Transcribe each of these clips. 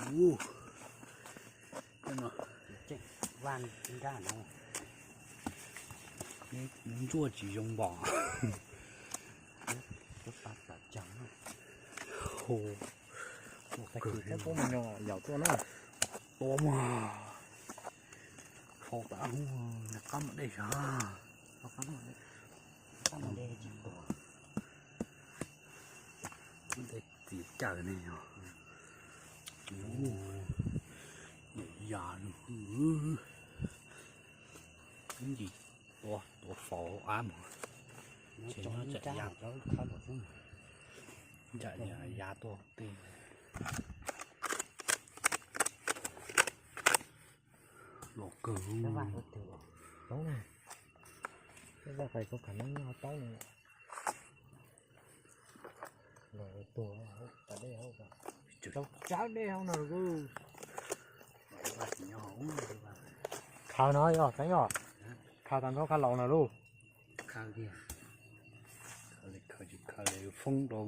Ub, no, vaj nrab no, ntsuaj tsis zoo npom. Hu, hu, kawg li. Yaum tuaj na. Tua mas, hau tas hu, nws qab mam dej sav. Qab mam dej tsis tua. Dej txiv cawm ne yog. Ub, ya lug. Ib ntsis tua, tua faus av mus. Ces nyob tsam ya, tsam ya tuaj tej. Los kawg. Tau, vaj qais tau khav neeb nyob hauv taub no. Los tuag tas dej hauv, tau tsawv dej hauv no lauj. Khaws no yog teeb yog, khaws tag nrho khaws laus na lauj. Khaws tiag, khaws li khaws tsis khaws li foob rau.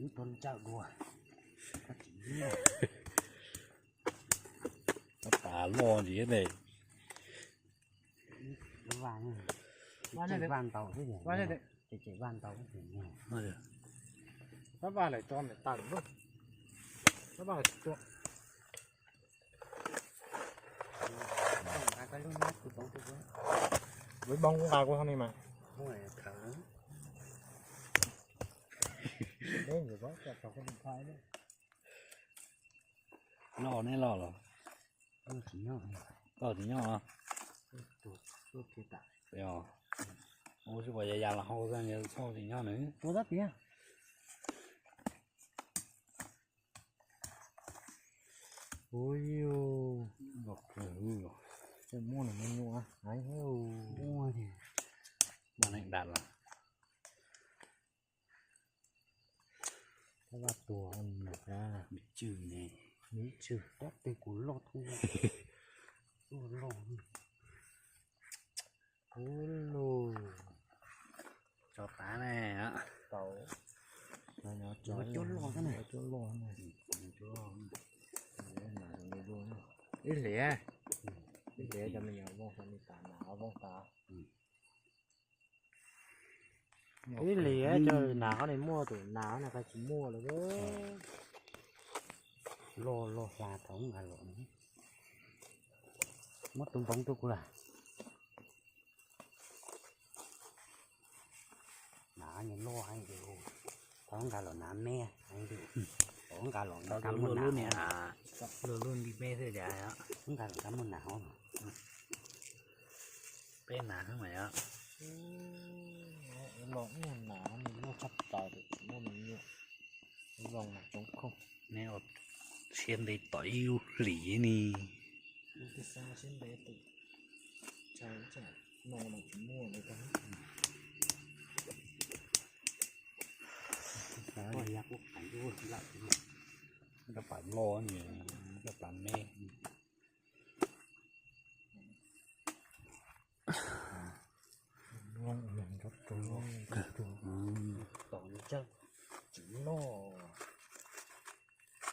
Ub, tus ntsaum dua. Tab pas loj ntsis ne. Vaj ntau xwb, ces vaj ntau xwb. Tab vaj lawm tso nws tawm lauj. Tab vaj lawm tso. Lub boob nqa kuv hauv ni mas. Loj neb loj los? Loj tsis nyob os. Ua tsis pom ya ya los hau xwb, tsis nyob nws. Ua tab tiag. Ua yus, los kawg los. Muaj los muaj nyuam heev. Muaj tiag. Muaj neeg dam los. Tab vaj tuag, me tswj ne, me tswj tab twg kuv loj thoob loj. Ub lug, tso tav ne, tau, cuab loj, cuab loj, ib hliav, ib hliav cov me nyuam vooj tas, nas vooj tas. Ib hliav cov nas qhov ni muaj, tus nas qhov no tsis muaj lawm. Loj loj hla thaum nqa los. Muab tus npoov rau kuv lawm. Nas loj heev, thaum nqa los nas me heev, thaum nqa los nqa muaj nas, luag lub nti me xwb cas, nqa los nqa muaj nas hov. Peb nas xwb mas yog. Los muaj nas, nws loj tshaj plaws, muaj nws nyuam, zoo nas tsoov khooj. Neb ua siab ntev tom ib lub hlis ni. Siab ntev tus, no mas tsis muaj li. Rab pas loj, rab pas me. Tom ntsaug tsis noj,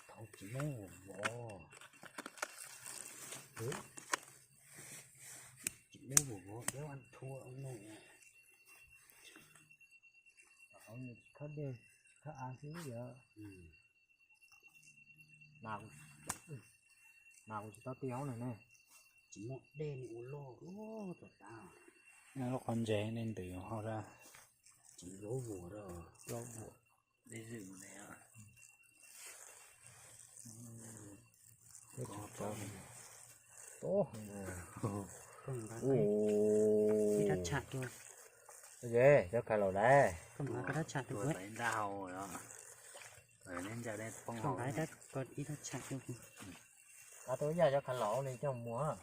thaum tsis muaj vov, tsis muaj vov, vov deb ua thua no. Hauv nws tsis khawb dej, tsis khawb av xwb yog. Nas, nas kuv tsis tau ti hauv no ne. Tsis muaj dej nws ua loj loj tom tav. Lub qhov ntses nej ntws hauj zaj. Tsis lub vuas, lub vuas dej zwm ne. Ib rab tsham rau. Cov khaws laus lawm. Ib rab tsham rau. Ib rab tsham rau. Tus yaj cov khaws laus li coj mus.